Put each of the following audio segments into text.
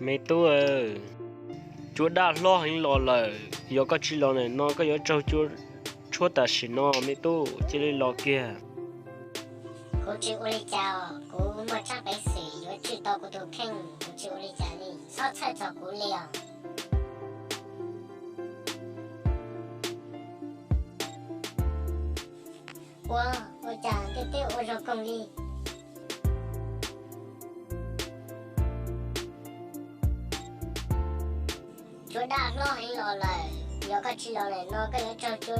Me tub, cua daj hlob heev los lawm, yog koj tsis los ntawm no koj yuav raug cua tshuab tam sim no, me tub, cia li los kiag. Kuv tsis ua li cas, kuv muaj tsab peev xwm yuav tswj tau kuv tus kheej, kuv tsis ua li cas li, txhob txhawj txog kuv li os. Ua, ua cas twb twb ua zoo kawg li. Cua daj hlob heev los lawm, yog koj tsis los ntawm no koj yuav raug cua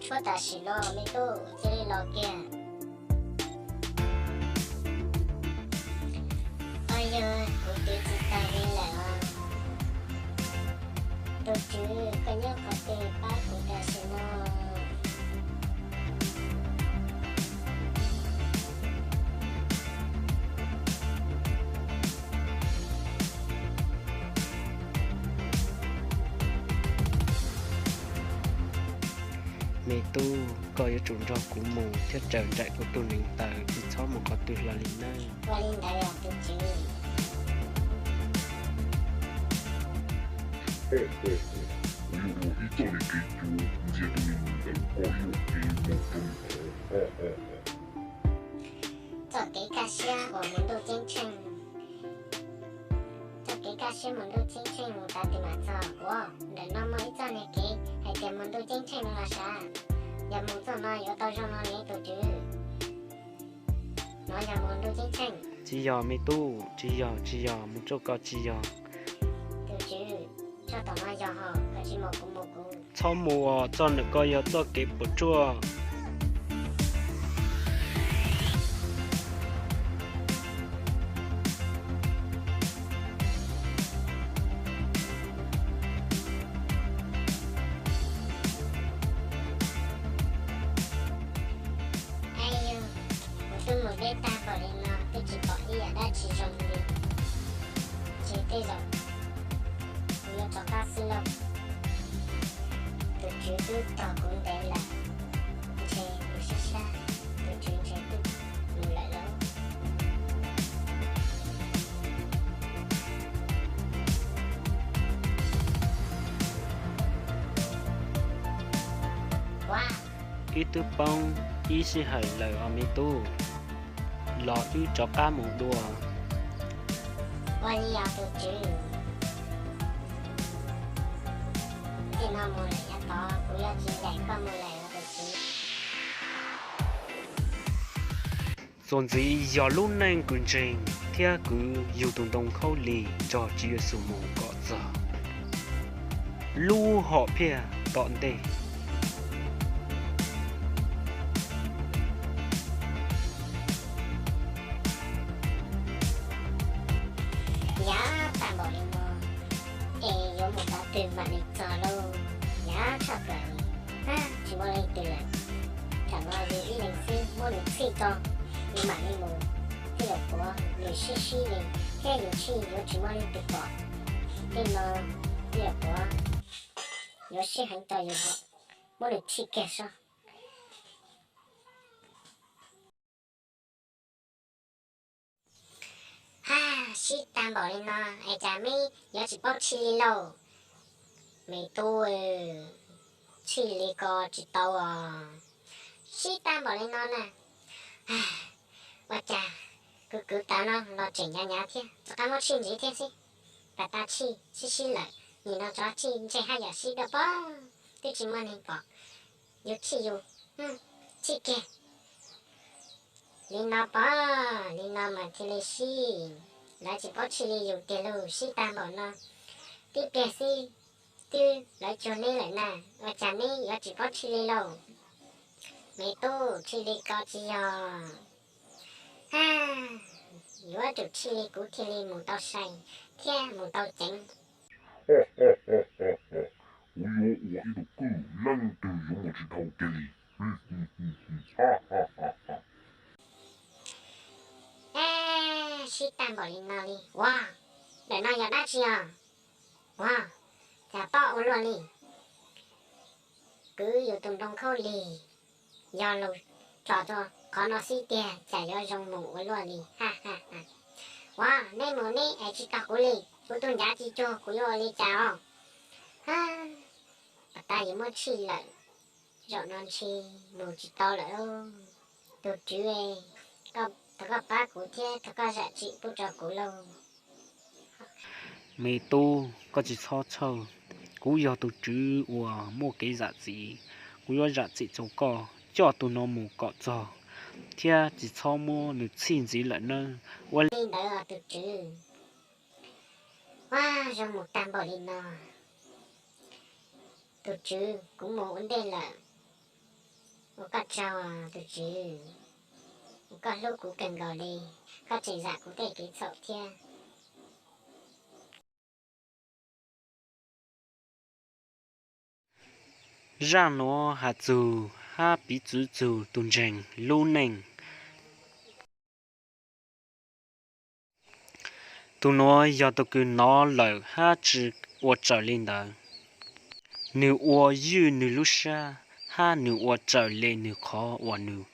tshuab tam sim no, me tub, cia li los kiag. Yog kuv twv tsis tag li lawm os. Tus tswv, koj nyob qhov twg pab kuv tam sim no? Me tub, koj yuav tsum nrog kuv mus thiab raws nraim kuv tus neev taw, tsis txhob mus qhov twg hlo li nawb. Ua li ntawd los tus tswv. Kuv yuav ua ib txoj niag kev cua ntxias tus neeg ntawd kom ib ua kev mus rau nws qhov. Txoj kev kaj siab uas mus ntuj ceeb tsheej. Txoj kev kaj siab mus ntuj ceeb tsheej mus tas twg mam txog? Ua, ntawm no muaj ib txoj niag kev hais tias mus ntuj ceeb tsheej no los sav. Yog mus txoj no yuav tau zoo no ne tus tswv. No yog mus ntuj ceeb tsheej. Tsis yog me tub, tsis yog, tsis yog, mus txoj ko tsis yog. Tus tswv, txoj tom no yog hos, koj tsis mus kuv mus kuv. Txhob mus os, txoj ntawm ko yog txoj kev puas tsuaj. Aib, kuv twb mus deb tag npaum li no twb tsis pom ib yam dab tsi zoo li. Ntshe tej zaum kuv yuav rov qab xwb lauj. Tus tswv twb tos kuv ntev lawm, ntshe mus sab sab, tus tswv ntshe twb mus lawm lauj. Ua, ib twb poob ib sij hawm lawm os me tub, los wb rov qab mus dua. Ua li os tus tswv. Tej no mus lawm yav tod kuv yuav tsis daim koj mus lawm os tus tswv. Txuas ntxiv yog lub neej kws ntseeg thiab kwv yug tus ntoo khaub lig nrog Tswv Yexus mus kom txog lub hom phiaj tom ntej. Yav tag npaum li no, es yuav mus qhov twg mam li txog lauj? Yav tshaj plaws li, tsis muaj leej twg lawm. Tsam no yus ib leeg xwb muab nws txhij tso, yus mam li mus, thiaj yuav pom nws sib sib li, thiab yus txhij yuav tsis muaj leej twg pom. Tej no thiaj yuav pom, yuav sib heev tso yus ho muab nws txhij kiag sob. Ha, sib tag npaum li no es cas meb yuav tsis paub txhij li lauj? Me tub, txhij li ko tsis tau os. Sib tag npaum li no na, ua cas kwv kwv tav no los tseem hnyav hnyav thiab, rov qab muab txhij ntxiv thiab xwb. Pas tas txhij sib sib lawm, nim no rov txhij ntshe haj yam sib dua pob, twb tsis muaj neeg pom, yus txhij yus, txhij kiag. Li no pob, li no mas thiaj li sib, lawv tsis paub txhij li yus tiag lauj, sib tag npaum no. Tib pliag xwb twb lawv cuag neb lawm na, ua cas neb yuav tsis paub txhij li lauj? Me tub, txhij li ko tsis yog. Yuav tsum txhij li kuv thiaj li mus tau sai thiab mus tau ceev. Kuv yuav ua ib tug kwj leej twg yuav mus tsis dhau kiag li. Sib tag npaum li no li. Ua, ntawm no yog dab tsi os? Ua, cas pob ua luaj li. Kwv yus tus nroo khaub lig, yog lus tsom rau qhov no xwb tiag cas yuav zoo mus ua luaj li. Ha ha ha. Ua, nej mus nej es tsis tau kuv li, kuv tus ncav tsis cuag, kuv yuav ua li cas os? Pas tas yuav muab tshij lawm, zaum no ntshe mus tsis tau lawm lauj. Tus tswv, thov koj pab kuv thiab thov koj zam txim pub rau kuv lauj. Me tub, koj tsis txhob txhawj, kuv yog tus tswv uas muaj kev zam txim, kuv yuav zam txim rau koj, coj tus no mus kom txog thiab tsis txhob muab nws txhij ntxiv lawm nawb. Ua li ntawd os tus tswv. Ua, zoo mus tag npaum li no. Tus tswv, kuv mus ua ntej lawm. Ua koj tsaug tus tswv, ua koj hlub kuv kawg nkaus li, koj tseem zam kuv tej kev txhaum thiab. Zaj nuav has txug hab piv txwv txug tug ntseeg lub neej. Tug nuav yog tug kws nov lawm hab tsi ua raws li ntawd. Nwg ua ywj nwg lub sab hab nwg ua raws le nwg qhov uas nwg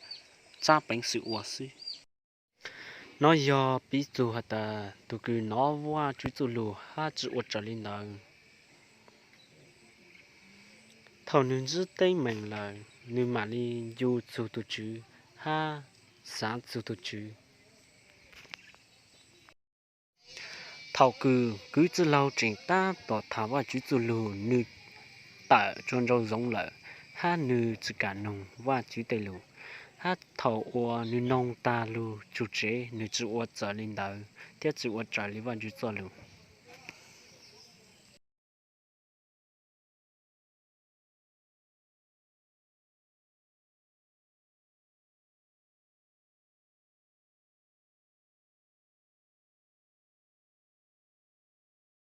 txaab peev xwm ua xwb. Nov yog piv txug has tas tug kws nov Vaajtswv txuj lug hab tsi ua raws li ntawd. Thaum nwg ntsib teeb meem lawm, nwg mam li ncu txug tug Tswv hab xaav txug tug Tswv. Thaum kws kwv txwj laug tseem tab tom tham Vaajtswv txuj lug, nwg tawm tsua nrau zoov lawm, hab nwg tsi kam noog Vaajtswv tej lug. Hab thaum uas nwg noog taag lug tsug tsev, nwg tsi ua raws li ntawd thiab tsi ua raws li Vaajtswv txuj lug.